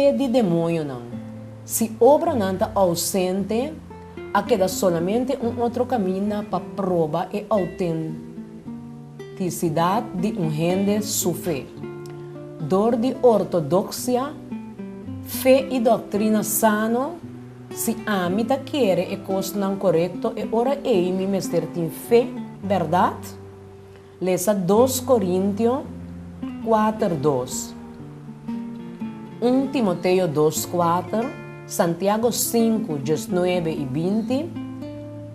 Fe di demoñonan. Si obranan ta ousente, a keda solamente un otro kaminda pa proba e outentisidat di un hende su fe. Dor di ortodoksia, fe i doktrina sano, si ami ta kere e kosnan korekto e ora ei mi mester tin fe, bèrdat? Lesa dos Korintio kuater dos, un Timoteo dos kuater, Santiago sinku diesnuebe i binti,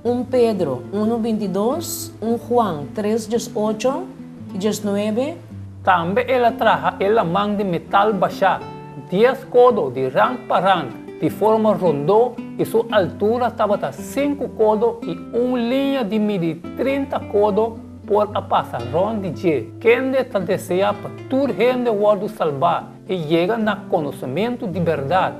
un Pedro unu bintidos, un Juan tres diesocho i diesnuebe. Tambe el a traha e laman di metal bashá, dies kodo di rant pa rant, di forma rondó i su altura tabata sinku kodo i un liña di midi trinta kodo por a pasa rònt di dje. Kende ta deseá pa tur hende wòrdu salbá i yega na konosementu di bèrdat.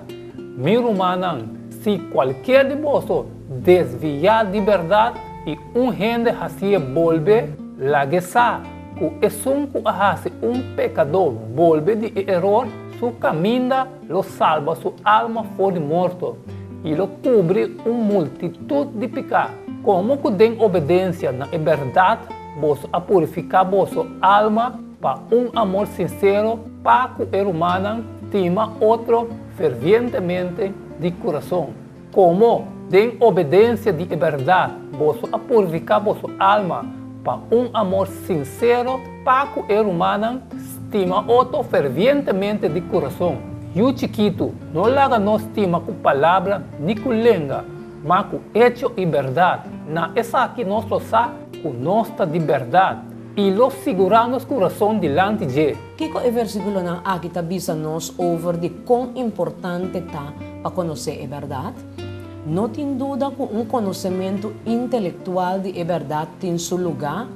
Mi rumannan, si kualkier di boso desviá di bèrdat i un hende hasié bolbe, lag'é sa ku esun ku a hasi un pekadó bolbe di e eror, su kaminda lo salba su alma for di morto i lo kubri un multitut di piká. Komo ku den obedensia na e bèrdat boso a purifiká boso alma pa un amor sinsero pa ku e rumannan, stima otro fervientemente di kurason. Komo den obedensia di e bèrdat boso a purifiká boso alma pa un amor sinsero pa ku e rumannan, stima otro fervientemente di kurason. Yu chikitu, no laga nos stima ku palabra ni ku lenga, ma ku echo i bèrdat. Na esaki nos lo sa ku nos ta di bèrdat i lo sigurá nos kurason dilanti dje. Kiko e versíkulonan aki ta bisa nos over di kon importante ta pa konosé e bèrdat? No tin duda ku un konosementu intelektual di e bèrdat tin su lugá,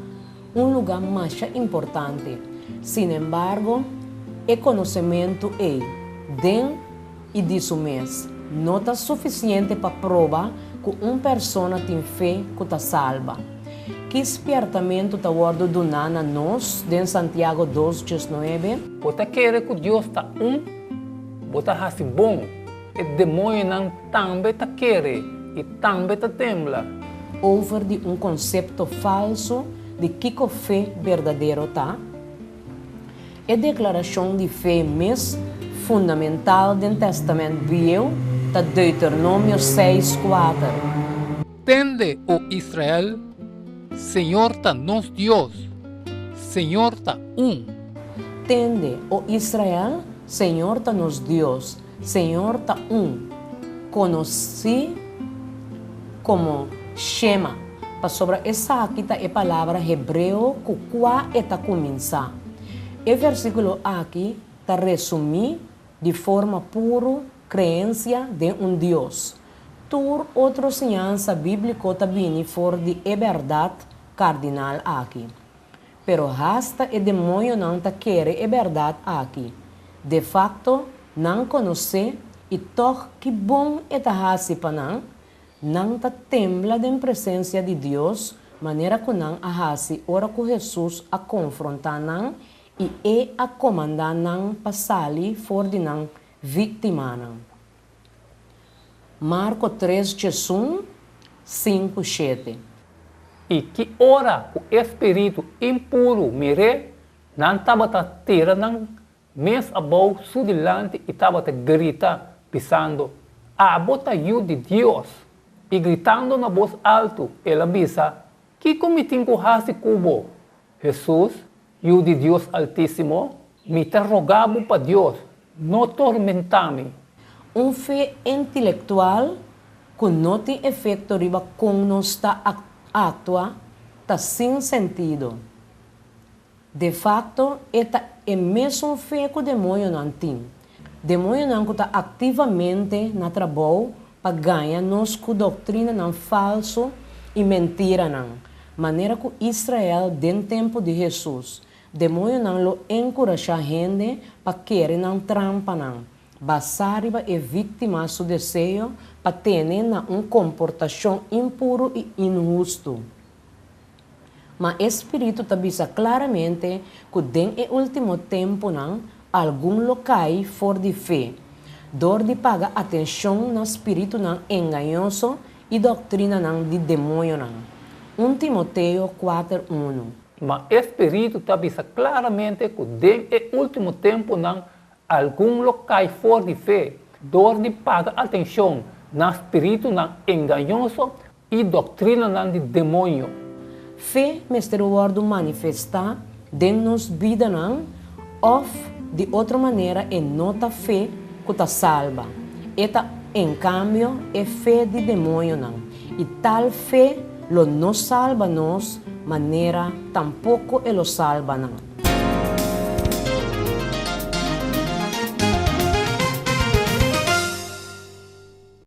un lugá masha importante. Sinembargo, e konosementu ei, den i di su mes, no ta sufisiente pa proba ku un persona tin fe ku ta salba. Ki spièrtamentu ta wòrdu duná na nos den Santiago dos diesnuebe? Bo ta kere ku Dios ta un? Bo ta hasi bon. E demoñonan tambe ta kere i tambe ta tembla. Over di un konsepto falsu di kiko fe berdadero ta? E deklarashon di fe mes fundamental den Tèstamènt Bieu ta Deuteronomio seis kuater. Tende, o Israel, Señor ta nos Dios, Señor ta un. Tende, o Israel, Señor ta nos Dios, Señor ta un. Konosí komo Shema, pasobra esaki ta e palabra hebreo ku kua e ta kuminsá. E versíkulo aki ta resumí di forma puru kreensia den un Dios. Tur otro siñansa bíbliko ta bini for di e bèrdat kardinal aki. Pero hasta e demoñonan ta kere e bèrdat aki. De fakto, nan konosé i tòg ki bon e ta hasi pa nan? Nan ta tembla den presensia di Dios manera ku nan a hasi ora ku Hesus a konfrontá nan i e a komandá nan pa sali for di nan víktimanan. Marko tres djesun, sinku shete. I ki ora ku e spiritu impuru mir'é, nan tabata tira nan mes abou su dilanti i tabata grita, bisando, Abo ta Yu di Dios! I gritando na bos altu, el a bisa, Kiko mi tin ku hasi ku bo, Hesus, Yu di Dios Altísimo? Mi ta roga bo pa Dios, no tormentá mi. Un fe intelektual ku no tin efekto riba kon nos ta aktua ta sin sentido. De fakto, e ta e mesun fe ku demoñonan tin. Demoñonan ku ta aktivamente na trabou pa gaña nos ku doktrinanan falsu i mentiranan, manera ku Israel den tempu di Hesus. Demoñonan lo enkurashá hende pa kere nan trampanan, basá riba e víktima su deseo pa tene na un komportashon impuru i inhustu. Ma e Spiritu ta bisa klaramente ku den e último tempunan algun lo kai for di fe. Dor di paga atenshon na spiritunan engañoso i doktrinanan di demoñonan. Un Timoteo kuater unu. Ma e spiritu ta bisa klaramente ku den e último tempunan algun lo kai for di fe dor di paga atenshon na spiritunan engañoso i doktrinanan di demoño. Fe mester wòrdu manifestá den nos bidanan òf di otro manera e no ta fe ku ta salba, e ta en kambio e fe di demoñonan, i tal fe lo no salba nos manera tampoko e lo salba nan.